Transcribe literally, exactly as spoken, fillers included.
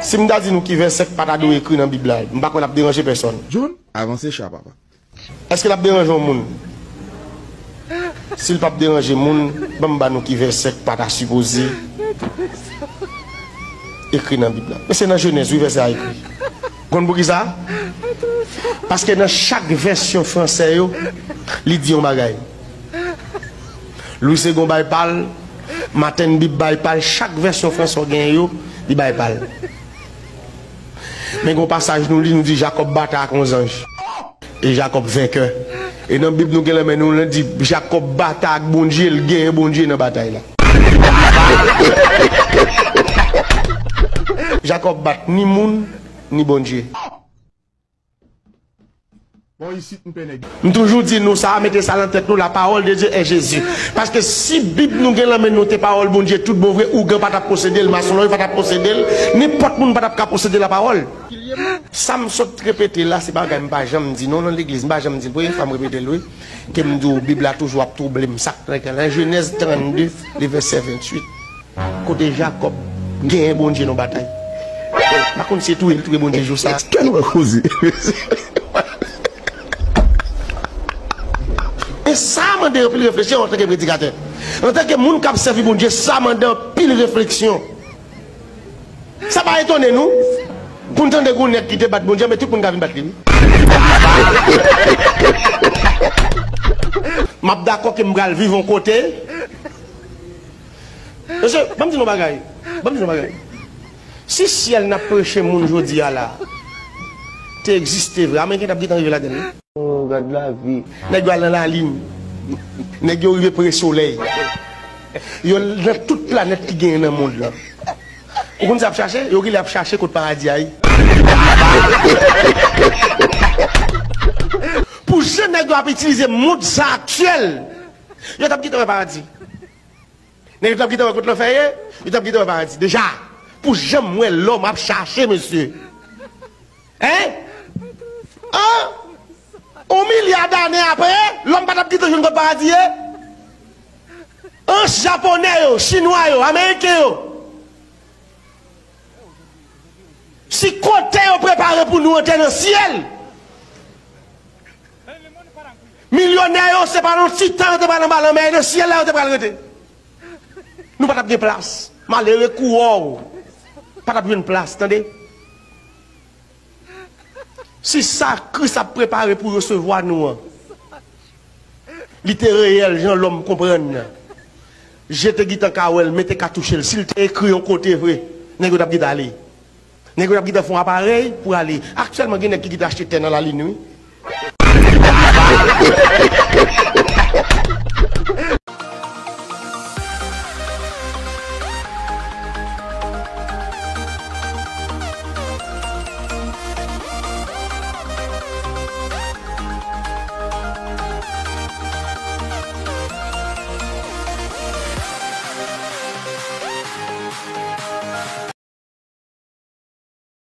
Si m ta di nou ki vèsè k pa ta dwe ekri nan Bib la, m pa kwè l ap deranje pèsonn. John, avanse cha, papa. Èske l ap deranje yon moun? Si l p ap deranje moun, ban m ba nou ki vèsè k pa ta sipoze ekri nan Bib la. Men se nan Jenèz, wi, vèsè a ekri. Konn poukisa? Paske nan chak vèsyon fransè yo, li di yon bagay. Louis Segond bay pa l, Maten Bib bay pa l, chak vèsyon fransè w genyen yo, li bay pa l. Men gen yon pasaj nou li, nou di Jakòb batay ak yon zanj. E Jakòb venkè. E nan Bib nou gen nan men nou, li di Jakòb batay ak Bondye, l genyen Bondye nan batay la. Jakòb bat ni moun, ni Bondye. Bò isit m pè nèg. M toujou di nou sa, mete sa nan tèt nou, la parole de Dieu est Jésus. Paske si Bib nou gen nan men nou te pawòl Bondye tout bon vre, ougan pa t ap posede l, masonlòy pa t ap posede l, nenpòt moun pa t ap ka posede la parole. Sa m sot repete la, se bagay m pa janm di non nan legliz, m pa janm di l, premye fwa m repete l wi, ke m di w Bib la toujou ap twouble m, sa k nan Jenèz trannde, le vèsè venntuit. Kote Jakòb genyen Bondye nan batay. M pa konn si se touye l touye Bondye jou sa. Kè nou wè koze. E sa mande anpil refleksyon antanke predikatè. Antanke moun k ap sèvi Bondye, sa mande anpil refleksyon. Sa pa etone nou pou n tande gen yon nèg ki te bat Bondye, men tout moun ka vin bat li wi. M ap dakò ke m pral viv yon kote. Mesye, ban m di nou bagay. Ban m di nou bagay. Si syèl n ap preche moun jodi a la te egziste vre, Ameriken t ap gentan rive ladan l wi. Oh, gad lavi. Nèg yo al nan lalin. Nèg yo rive pre solèy. Yo nan tout planèt ki genyen nan mond lan. Ou konn sa y ap chache? Yo genlè ap chache kot paradi a ye. Pou jan nèg yo ap itilize mond sa aktyèl, yo t ap gentan wè paradi. Nèg yo t ap gentan wè kot lanfè ye, yo t ap gentan wè paradi. Deja, pou jan m wè lòm ap chache, mesye. Hein? Hein? Yon milya dane apre, lòm pa t ap gentan jwenn kot paradi ye? Anj japonè yo, chinwa yo, ameriken yo. Si kote yo prepare pou nou an te nan syèl, milyonè yo se pa nan ti tan yo te pral anba lanmè, e nan syèl la yo te pral rete. Nou pa t ap gen plas. Malere kouwè w pa t ap jwenn plas, tande. Si sa Kris ap prepare pou resevwa nou an, li te reyèl jan lòm konprann nan. Je te gentan ka wè l, men te ka touche l. Si l te ekri yon kote vre, nèg yo t ap gentan ale. Nèg yo t ap gentan fè yon aparèy pou ale. Aktyèlman, gen nèg ki gentan achte tè nan lalin, wi.